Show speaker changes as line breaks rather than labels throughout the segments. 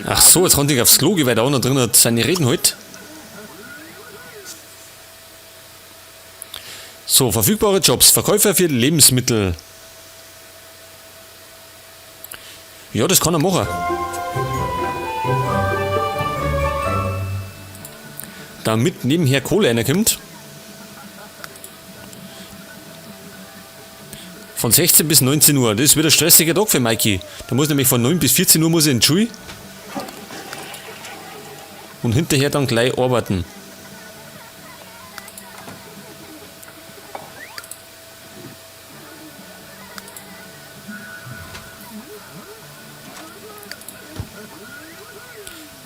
Ach so, jetzt konnte ich aufs Klo gehen, weil der andere drin hat seine Reden halt. So, verfügbare Jobs. Verkäufer für Lebensmittel. Ja, das kann er machen. Damit nebenher Kohle reinkommt. Von 16 bis 19 Uhr. Das wird ein stressiger Tag für Mikey. Da muss nämlich von 9 bis 14 Uhr muss er in die Schule. Und hinterher dann gleich arbeiten.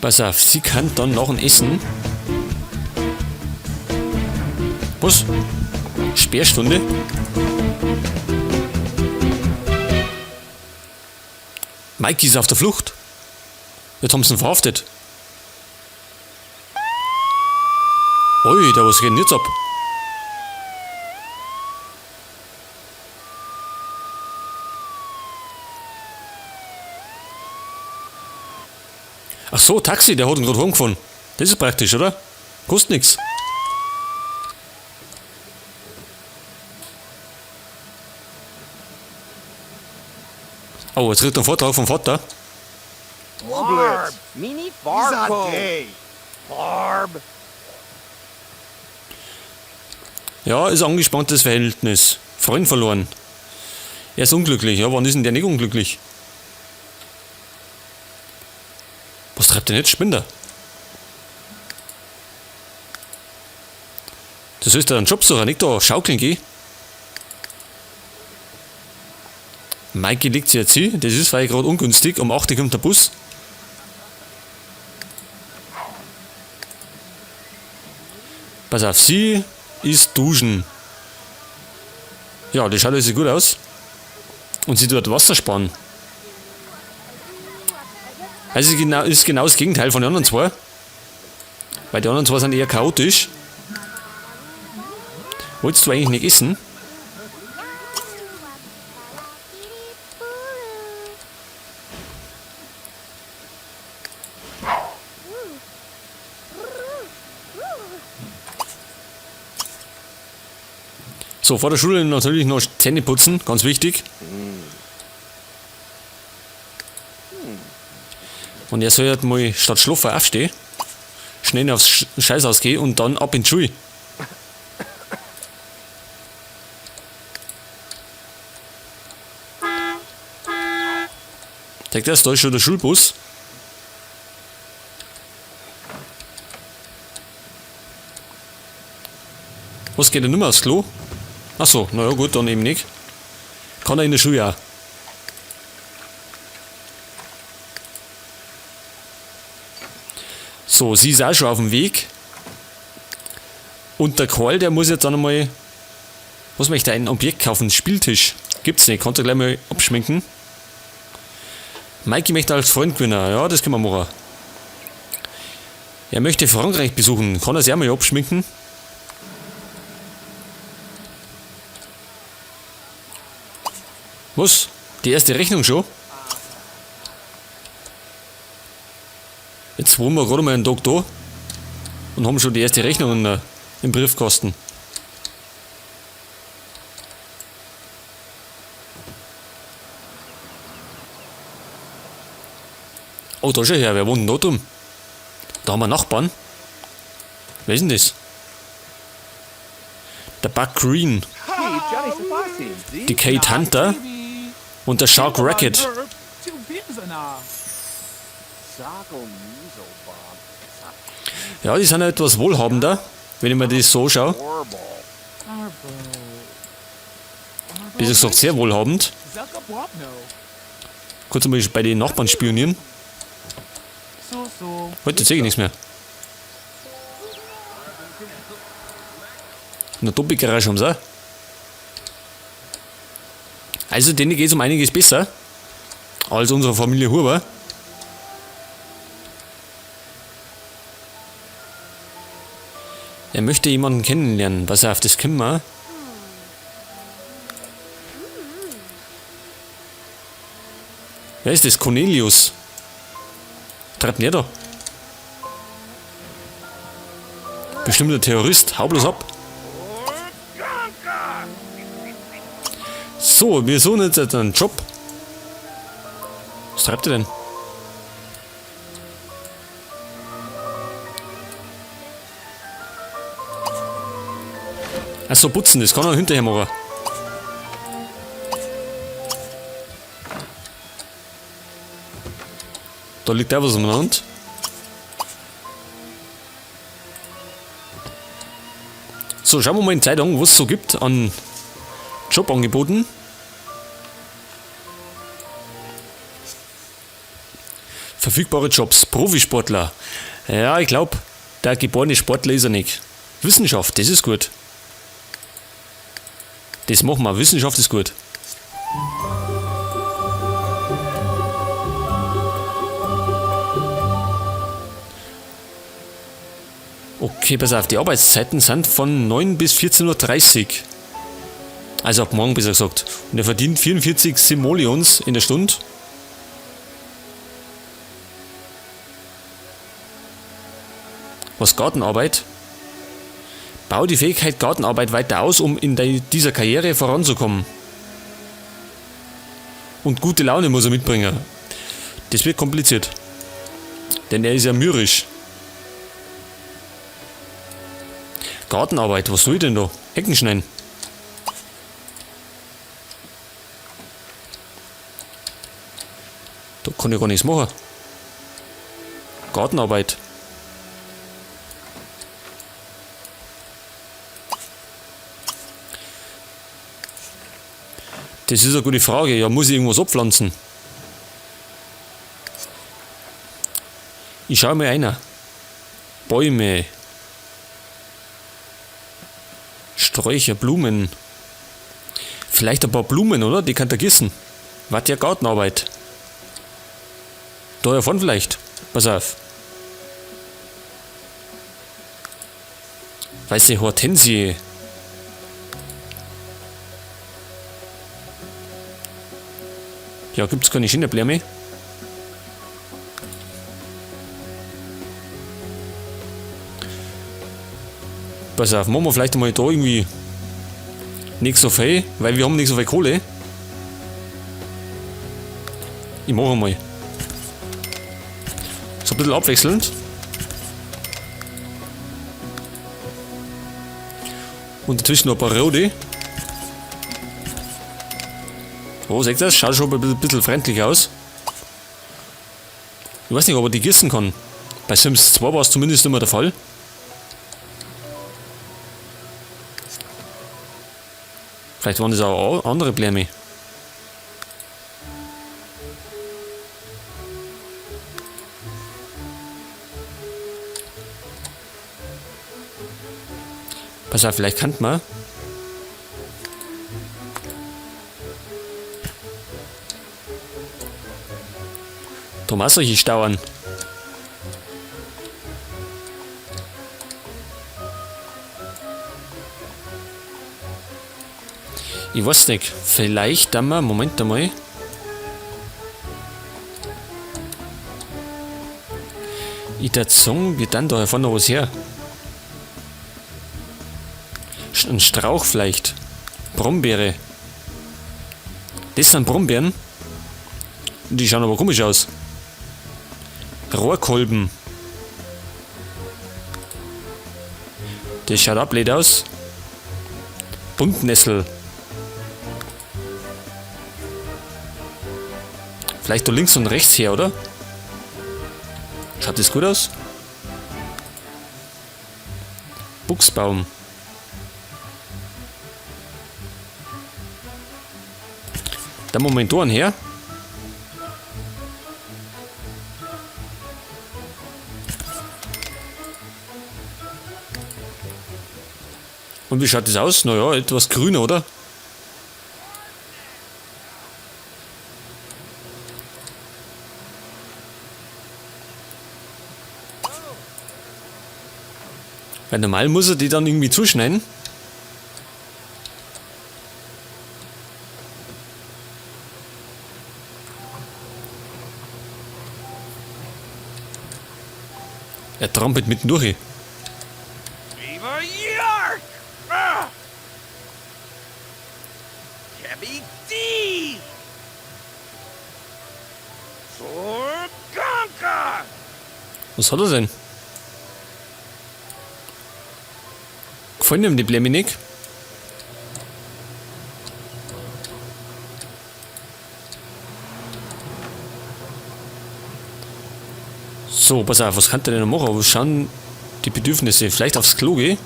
Pass auf, sie kann dann noch ein Essen. Was? Sperrstunde? Mikey ist auf der Flucht. Jetzt haben sie ihn verhaftet. Ui, da was geht denn jetzt ab? Ach so, Taxi, der hat ihn gerade heimgefahren. Das ist praktisch, oder? Kostet nix. Oh, jetzt kriegt er einen Vortrag vom Vater.
Barb.
Mini Farco.
Barb.
Ja, ist angespanntes Verhältnis. Freund verloren. Er ist unglücklich. Ja, wann ist denn der nicht unglücklich? Was treibt denn jetzt Spinner? Du sollst da einen Job suchen, nicht da schaukeln gehen. Mikey legt sich jetzt hin, das ist vielleicht gerade ungünstig. Um 8 Uhr kommt der Bus. Pass auf, sie ist duschen. Ja, das schaut also gut aus. Und sie tut Wasser sparen. Also ist genau das Gegenteil von den anderen zwei. Weil die anderen zwei sind eher chaotisch. Wolltest du eigentlich nicht essen? So, vor der Schule natürlich noch Zähne putzen, ganz wichtig. Und er soll halt mal statt schlafen aufstehen, schnell aufs Scheißhaus gehen und dann ab in die Schule. Zeigt das, da ist schon der Schulbus. Was geht denn nicht mehr aufs Klo? Achso, naja gut, dann eben nicht. Kann er in der Schule auch. So, sie ist auch schon auf dem Weg. Und der Karl, der muss jetzt dann einmal... Was möchte er? Ein Objekt kaufen? Spieltisch. Gibt's nicht. Kannst du gleich mal abschminken. Mikey möchte als Freund gewinnen. Ja, das können wir machen. Er möchte Frankreich besuchen. Kann er sich auch mal abschminken? Was? Die erste Rechnung schon? Jetzt wohnen wir gerade mal einen Tag da und haben schon die erste Rechnung im Briefkasten. Oh, da schau her, wer wohnt denn da drum? Da haben wir Nachbarn. Wer ist denn das? Der Buck Green. Die Kate Hunter. Und der Shark Racket. Ja, die sind ja etwas wohlhabender, wenn ich mir das so schaue. Besser gesagt, sehr wohlhabend. Kurz mal bei den Nachbarn spionieren. Heute sehe ich nichts mehr. Eine Doppelgarage haben sie auch. Also denen geht's um einiges besser als unserer Familie Huber. Er möchte jemanden kennenlernen. Pass auf, das können wir. Wer ist das? Cornelius. Treibt denn der da? Bestimmt der Terrorist. Hau bloß ab. So, wir suchen jetzt einen Job. Was treibt ihr denn? Achso, putzen, das kann er hinterher machen. Da liegt auch was umeinander. So, schauen wir mal in die Zeitung, was es so gibt an Jobangeboten. Verfügbare Jobs, Profisportler. Ja, ich glaub, der geborene Sportler ist er nicht. Wissenschaft, das ist gut. Das machen wir, Wissenschaft ist gut. Okay, pass auf, die Arbeitszeiten sind von 9 bis 14:30 Uhr. Also ab morgen, besser gesagt. Und er verdient 44 Simoleons in der Stunde. Was, Gartenarbeit? Bau die Fähigkeit Gartenarbeit weiter aus, um in dieser Karriere voranzukommen. Und gute Laune muss er mitbringen. Das wird kompliziert. Denn er ist ja mürrisch. Gartenarbeit, was soll ich denn da? Hecken schneiden. Da kann ich gar nichts machen. Gartenarbeit. Das ist eine gute Frage. Ja, muss ich irgendwas abpflanzen? Ich schau mir einer. Bäume. Sträucher, Blumen. Vielleicht ein paar Blumen, oder? Die kann er gießen. Was ja Gartenarbeit. Da davon vielleicht. Pass auf. Weiße Hortensie. Ja, gibt's keine Schimmelblume? Pass auf, machen wir vielleicht mal da irgendwie nicht so viel, weil wir haben nicht so viel Kohle. Ich mach einmal. So ein bisschen abwechselnd. Und dazwischen noch ein paar rote. Oh, seht ihr das? Schaut schon ein bisschen freundlich aus. Ich weiß nicht, ob er die gießen kann. Bei Sims 2 war es zumindest immer der Fall. Vielleicht waren das auch andere Blumen. Pass auf, vielleicht kann man. Thomas, solche Stauern. Ich weiß nicht, vielleicht dann mal, Moment einmal. Ich würd sagen, wir dann da vorne noch was her. Ein Strauch vielleicht. Brombeere. Das sind Brombeeren. Die schauen aber komisch aus. Rohrkolben. Das schaut auch blöd aus. Buntnessel. Vielleicht da links und rechts her, oder? Schaut das gut aus? Buchsbaum. Da Moment da her. Und wie schaut das aus? Naja, etwas grüner, oder? Weil normal muss er die dann irgendwie zuschneiden. Er trampelt mitten durch.
Viva Yark! Ah! Kebby D! Sorgonka!
Was hat er denn? Gefallen ihm die Blämme nicht? So, pass auf, was kann der denn noch machen? Was schauen die Bedürfnisse? Vielleicht aufs Klo gehen?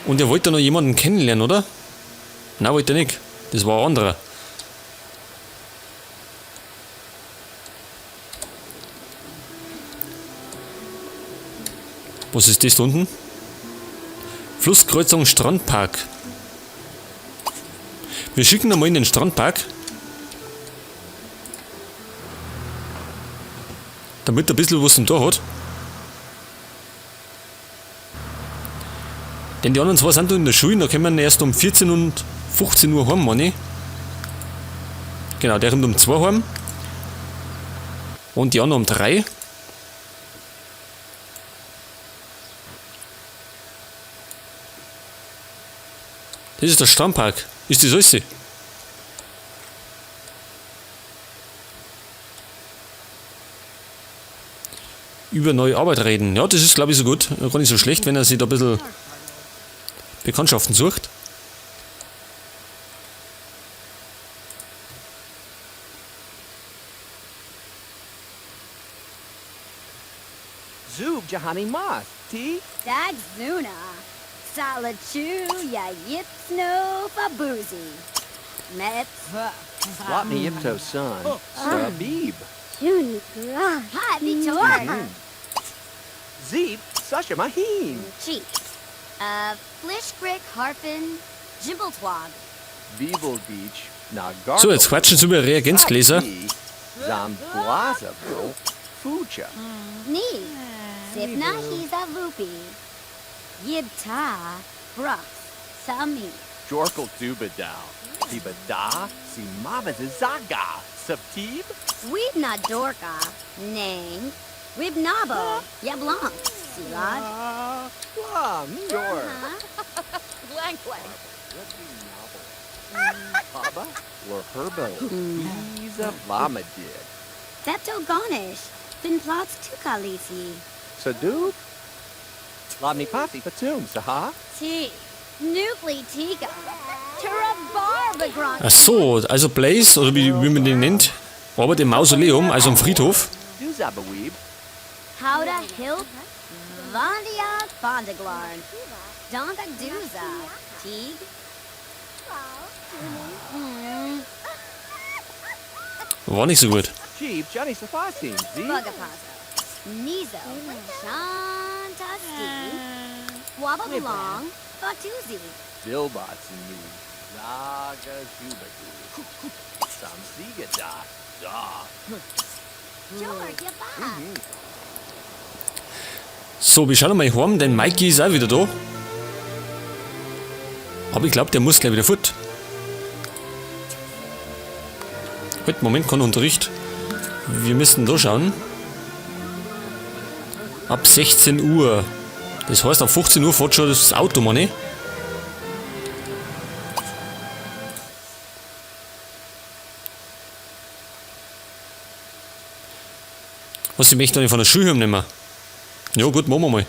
Und er wollte noch jemanden kennenlernen, oder? Nein, wollte er nicht. Das war ein anderer. Was ist das da unten? Flusskreuzung Strandpark. Wir schicken einmal in den Strandpark. Damit er ein bisschen was zum Tor hat. Denn die anderen zwei sind da in der Schule, da kommen wir erst um 14 und 15 Uhr heim, meine ich. Genau, der kommt um 2 heim. Und die anderen um 3. Das ist der Strandpark. Ist das alles? Über neue Arbeit reden. Ja, das ist, glaube ich, so gut. Gar nicht so schlecht, wenn er sich da ein bisschen Bekanntschaften sucht.
Zub Jahani Moth, T.
Dagzuna. Salachu ya yipsno fabuzi. Metz.
Lotni Yipto son, Sabib.
Juni gra. Ha vitor.
Zeep Sasha Maheen.
Cheeks. Flishbrick Harfin. Jimbletwag.
Beeble Beach, Nagar.
So, jetzt quatschen sie über Reagenzgläser.
Zamblaza Fucha.
Ni. Sipna hiza lupi. Yibta. Brux. Sami.
Jorkel Dubadal. Tibada Simamazaga. Sabtib.
Weebna Dorka. Nang. Wibnabo. Yablonk. Silad.
La Mior.
Blank blank.
Haba Lurherbo. Iza Lamadid.
Bepto Gonish. Finplots Tukalisi.
Sadub. Lobni Pasi Fatum Saha.
T. Nukli Tika. Turabarbagron.
Ach so, also Blaze, oder wie man den nennt, arbeitet im Mausoleum, also am Friedhof.
Duzabawib.
Howda Hilp. Vondia Fondaglarn. Donka Duza. Teague.
War nicht so gut.
Jeep Johnny Safasin. Z.
Bugapazo. Nizo. Shantaski. Wabablong. Fatuzi.
Bilbots and me. Zaga Zubadu. Samsiga da. Da.
George Yaba.
So, wir schauen mal heim, denn Mikey ist auch wieder da. Aber ich glaube, der muss gleich wieder fort. Halt, Moment, kein Unterricht. Wir müssen da schauen. Ab 16 Uhr. Das heißt, ab 15 Uhr fährt schon das Auto, meine ich. Was, ich möchte nicht von der Schule nehmen. Ja gut, machen wir mal.